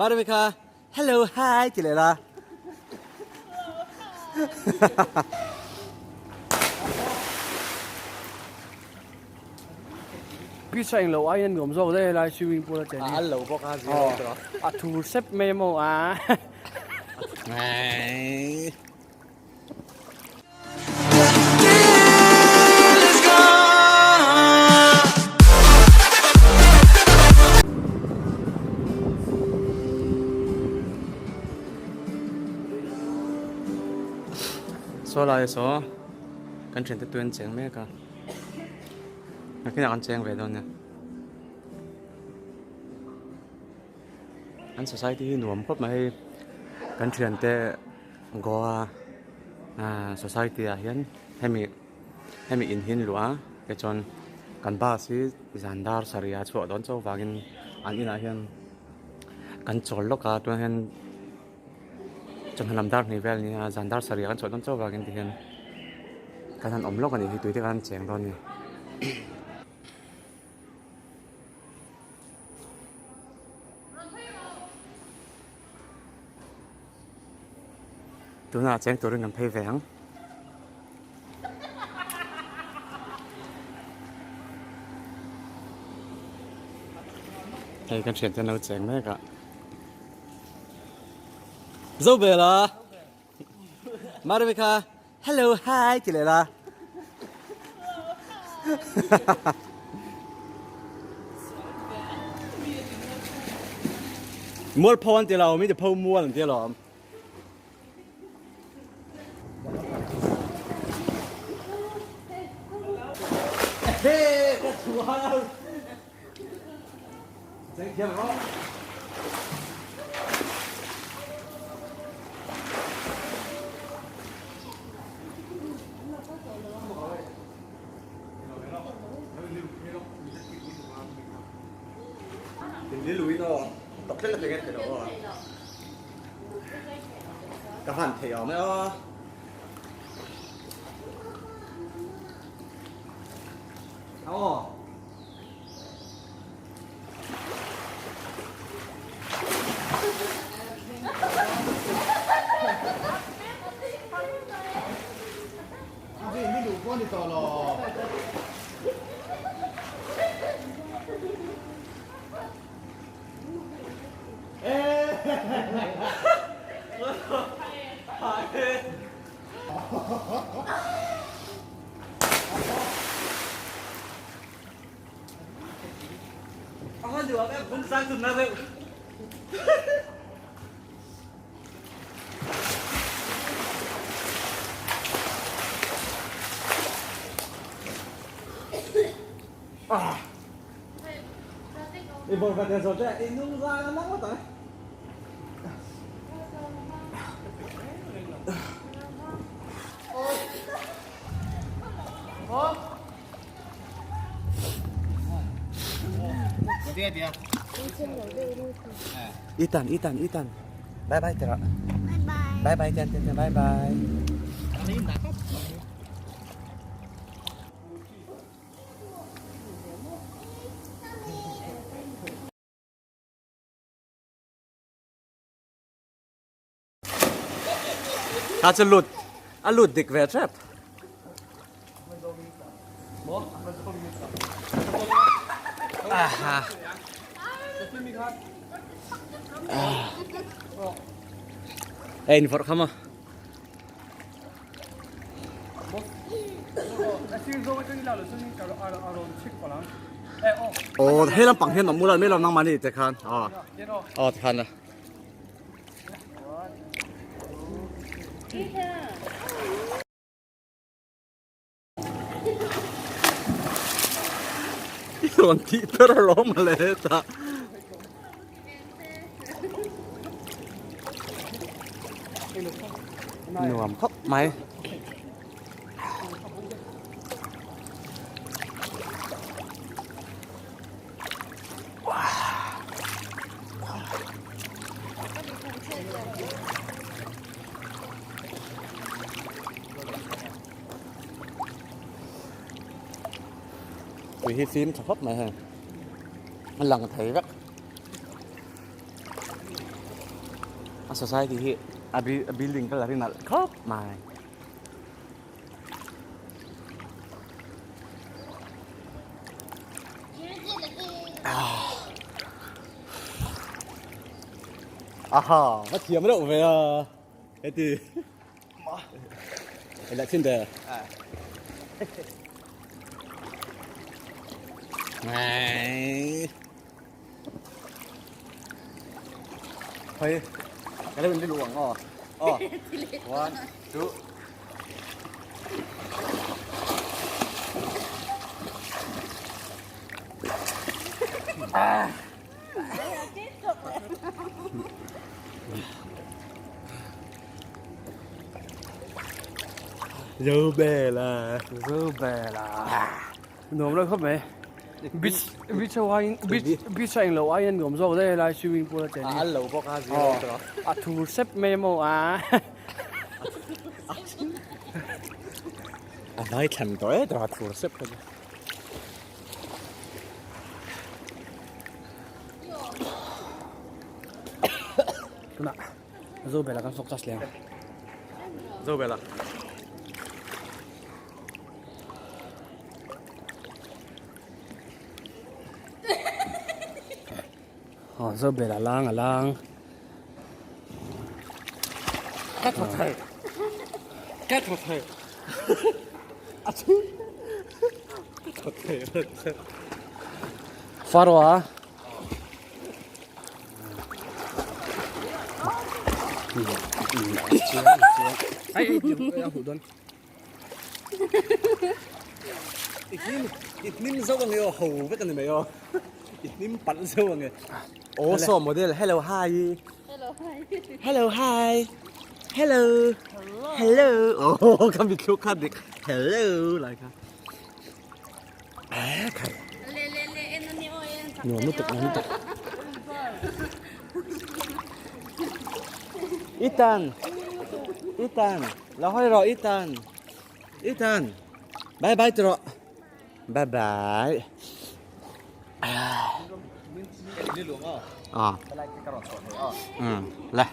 Marami kha hello hi ti leh la. Pizza eng lo aiin an nuam zawk daih helai swimming pool a chen hi. A al lo bawk a zero tawh. A thur sep mai maw a. Saw lai saw kan thiante tui an cheng mek a nakinah kan cheng ve dawn nia an society hi nuam khawp mai hei kan thiante Goa ah society ah hian hemi hemi in hi an luah a tichuan kan bus hi zan dar sarih ah chhuah dawn chauh vangin an inah hian kan chawl lawk a tunah hian chawhnu lam dar hnih vel a ni a zan dar sarih ah kan chhuah dawn chauh vangin tihian kan han awm lawk a nih hi tui te khan cheng dawn a ni. Tunah cheng turin kan phei ve ang. Hei kan thiante an lo cheng mek a. Zo bel a. Marami kha hello hi ti leh la. Mual pho an ti lo, mi ti pho mual an ti alawm. Ka han thei awm e aw. Aw. Ethan, Ethan, Ethan. Bye bye tira. Bye bye. Bye bye tian tian bye bye. Kha chu lut a lut dik ve tep. Ei in vawrh kha maw. Aw he lampang hian awm ula mai lo nangmahni te khan aw aw tikhan la. I rawn tih ber alawm mawle hetah. Nuam khawp mai. Tui hi fim tha khawp mai hei a lang thei vek. A society hi a building colour hi nalh khawp mai. Aha, va thiam reuh ve a. Heti. Hei lah thin de. Này. Hei, cái này mình đi luồng ờ. Ờ. One, two. Zo bè là Zo bè là nuam lo khawp mai. Beach beach ho aiin beach beach a englo aiin a nuam zawk daih helai swimming pool a chen hi. A lo bawk a zero tawh. A thur sep mai maw a. A vai thlan tawh e tawh a thur sep ka ni. Tunah Zobela kan focus leh ang. Zobela. Aw Zobela lang a lang. Ka thaw thei. Ka thaw thei. A chu. Ka thaw thei. Faroa. I hnim zo ang e aw ho vek a ni mai aw i hnim palh zo ang e aw saw model hello hi hello hi hello hello aw ka mitthlu kha dik hello lai kha. Nuam lutuk nuam lutuk. Ethan Ethan lo hawi rawh Ethan Ethan bye bye ti rawh bye bye ah um le.